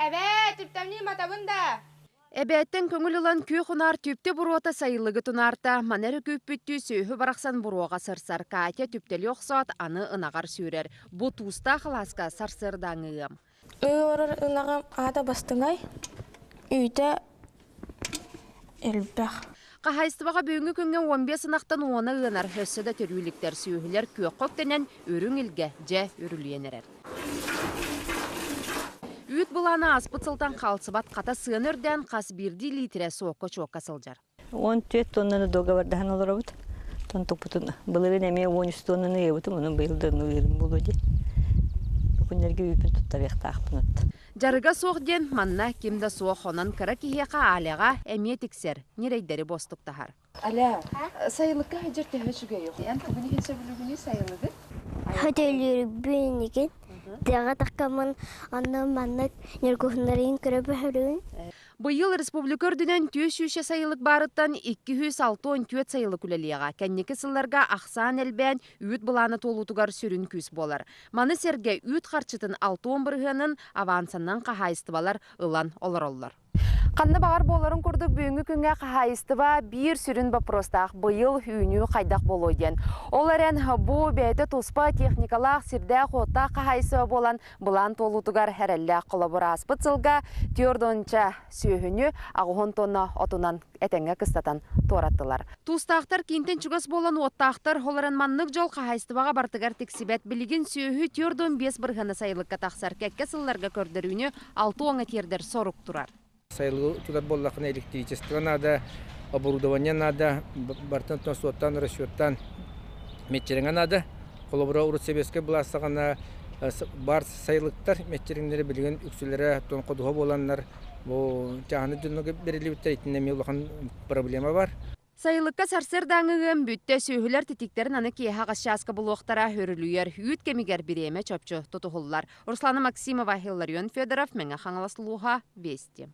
Эбээ, түптэмнии матабын да. Эбээттэн көҥүл ылан күөх унаар түптэ буруота сайылыгы тунаарта. Маны эрэ күүппүттүү сүөһү барахсан буруоҕа сырсар. Катя түптэли охсоот аны ынаҕар сүүрэр. Бу туустаах алааска сарсыардааҥы ыам. Ыы олорор ынаҕым аата бастыҥай, үүтэ элбэх. Хаһаайыстыбаҕа бүгүҥҥү күҥҥэ 15 ынахтан уона ыанар, өссө да төрүү иликтэр сүөһүлэр күөххэ үктэнэн үрүҥ илгэ дьэ үрүлүйэн эрэр. Үүт былаана ааспыт сылтан хаалсыбат хата сыана үрдээн хас биирдии лиитирэ суокка-чуокка сылдьар. 14 тоннаны дуогабардаһан олоробут. Тонтукпутун былырыын эмиэ 13 тоннаны ыйабытым, онон быйыл да ыырым буолуо дии. Бу күннэргэ үүппүн туттарыахтаахпын от. Дьарыга суох диэн манна ким да суох, онон кыра киһиэхэ Аляҕа эмиэ тиксэр, ньирэйдэри буостуктаһар. Аля, сайылыкка сылдьар төһө үчүгэй? Эн тугун иһин сөбүлүүгүнүй сайылыгы? Хөтөлүүрбүн игин тыаҕа таххаммын онно маннык ньургуһуннарыйын көрө бөһөрүн. Быйыл республика үрдүнэн 400 сайылык баарыттан 264 сайылык үлэлиэҕэ. Кэнники сылларга ахсаан элбээн, үүт былаана туолуутугар сүрүн күүс буолар. Маны сэргэ үүт харчытын 60 бырыһыанын авансанан хаһаайыстыбалар ылан олороллор. Ханна баҕар буоларын курдук бүгүҥҥү күҥҥэ хаһаайыстыба биир сүрүн боппуруостаах быйыл үүнүү хайдах буолуой диэн. Ол эрэн бу бэйэтэ туспа техникалаах, сирдээх-уоттаах хаһаайыстыба буолан былаан туолуутугар эрэллээх холобур ааспыт сылга түөрт сүөһүнү аҕыһын тонна отунан этэҥҥэ кыстатан туораттылар. Туустаахтар киинтэн чугас буолан уоттаахтар, ол эрэн маннык дьол хаһаайыстыбаҕа барытыгар тиксибэт. Билигин сүөһү 45 бырыһыана сайылыкка тахсар. Кэккэ сылларга көрдөрүүнү алта уоҥҥа тиэрдэр сорук турар. Сайылыгы тутар буоллаххына электричество наада, оборудование наада, барытын суоттаан, расчеттаан мэччирэҥэ наада. Холобура, урут сэбиэскэй былаас саҕана баар сайылыктар мэччирэҥнэри билигин үксүлэрэ ходуһа буоланнар бу чааһынай дьоннорго бэриллибиттэр итиннэ эмиэ улахан проблема бар. Сайылыкка сарсыардааҥы ыам бүттэ, сүөһүлэр титиктэрин аны киэһэ аҕыс чааска булуохтара, өрүлүйэр, үүт кэмигэр бириэмэ чопчу тутуһуллар. Руслана Максимова, Илларион Федоров, Мэҥэ Хаҥалас улууһа, Вести.